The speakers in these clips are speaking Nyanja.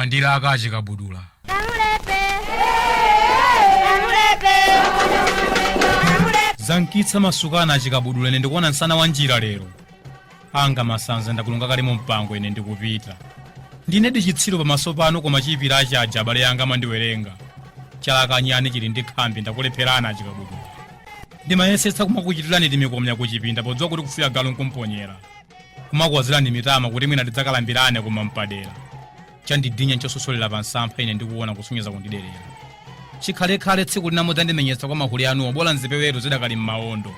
Mwandilaka achikabudula. Kamulepe. Kamulepe. Kamulepe. Zankitsa masukana achikabudula, ine ndikuona msana wa njira lero. Anga masanza ndakulunga kale mu mpango, ine ndikupita. Ndinedi chitsiru pamaso pano, koma chiyipira achaja abale yanga amandiwerenga. Chalakanyani chili ndi khambi, ndakulepherana achikabudula. Ndimayesetsa kumakuchitirani timikomya kuchipinda podziwa kuti kufuya galu nkumponyera, kumakuwazirani mitama kuti mwina tidzakalambirane koma mpadera. Chandidinya nchososolera pa nsampha, ine ndikuona kusonyeza kundiderera. Chikhalekhale tsiku lina mudzandimenyetsa kwa mahuli anuwo, bola nzipeweto zidakali m'mawondo.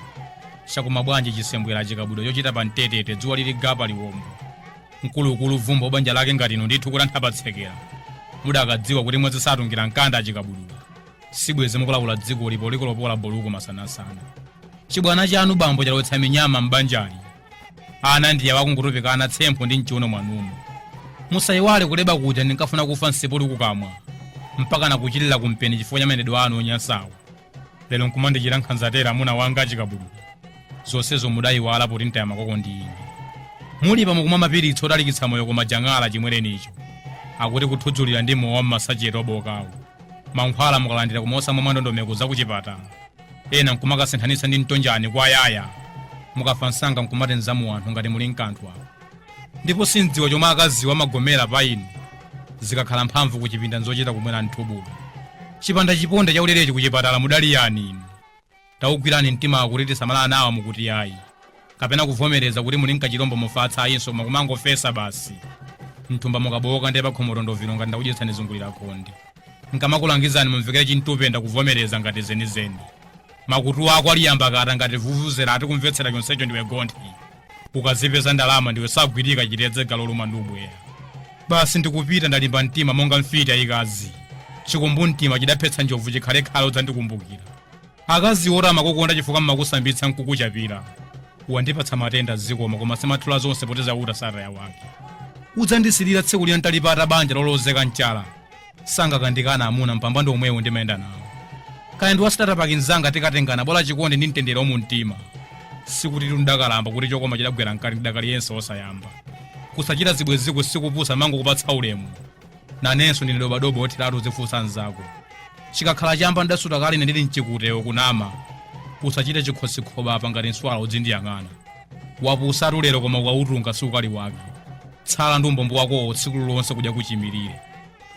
Chakuma bwanji chisembwera achikabudula chochita pa mtetete dzuwa lili gapa liwombo? Mkulukulu vumba banja lake ngati inu ndithu kuti anthapatsekera. Mudakadziwa kuti mwezi satungira mkanda achikabudula, sibwezi mukulawula dziko lipo likolopola boluko masanasana. Chibwana chanu bambo chalowetsa minyama m'banjali, ana ndiye wakungutupikana tsempho ndi mchiuno mwanumo. Musayiwale kuleba kuja ndinkafuna kufa nsipuli kukamwa mpaka nakuchilira kumpeni chifukwa cha mayendedwe anu onyansawo. Lero nkumandichira nkhanzatera amuna wanga achikabudula, zonsezo mudayiwala poti ntaya makoko ndi ine. Muli pamukumwa mapiritsi otalikitsa moyo koma jang'ala chimwerenicho akuti kuthudzulira ndi mowa mmasacheti obokawo. Mankhwala mukalandira koma osamwa mwandondomeko zakuchipatala, ena nkumakasinthanitsa ndi mtonjani kwa ayaya. Mukafa msanga nkumati nzamu anthu ngati muli mkanthu apo. Ndipo sindziwa chomwe akaziwa amagomera pa inu. Zikakhala mphamvu kuchipinda nzochita kumwera nthubulo. Chipanda chiponda chaulerechi kuchipatala mudali yani inu? Tawugwirani mtima kuti tisamala nawa mukuti ayi, kapena kuvomereza kuti muli nkachilombo mufatsa ayinso, koma kumangofesa basi mthumba mukabowoka. Ndiye pakhomoto ngati ndakudyetsani zungulira khonde, nkamakulangizani mumvekere chintupenda kuvomereza ngati zenizeni. Makutu ako aliyamba kata ngati vuvuzera ati kumvetsera chonsecho ndiwe gonthi. Ukazipeza ndalama ndiwe sagwirika chitedze galo luma ndi ubweya. Basi ndikupita, ndalimba mtima monga mfiti ayikazi. Chikumbu mtima chidaphetsa njovu, chikhalekhale udzandikumbukira. Akazi oti amakukonda chifukwa mmakusambitsa nkukuchapira, wandipatsa matenda zikoma koma simathula zonse poti zauta sataya wake. Udzandisilira tsiku lina ntalipata banja lolozeka mchala. Sangakandikana amuna mpambando omwewo ndimayenda nawo. Kaya ndi wasitatapaki mzanga tikatengana, bola chikondi ndi mtendere mumtima. Sikuti ndakalamba kuti chokoma chidagwera mkati, ndidakali yense osayamba kusachita zibweziko. Sikupusa mango kupatsa ulemu, nanenso ndine dobadoba othiratu zifunsa nzako. Chikakhala chamba ndasuta kale, ine ndili mchikutewo kunama. Usachite chikhosikhoba apa ngati nswala udzindiyang'ana. Wapusatu lero koma ukautunga siukali wake. Tsala ndi umbombo wakowo tsiku lilonse kudya kuchimirire.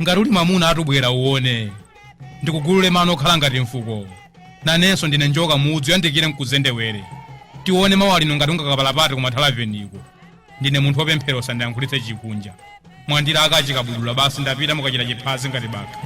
Ngati uli mwamuna atubwera uone ndikugulule mano okhala ngati mfuko. Nanenso ndine njoka mudzi, yandikire mkuzendewere tione mawu lino ngati ungakapalapate kumathalaveniko. Ndine munthu wopemphera, usandiyankhulitse chikunja. Mwandira akachikabudula, basi ndapita, mukachita chiphazi ngati baka.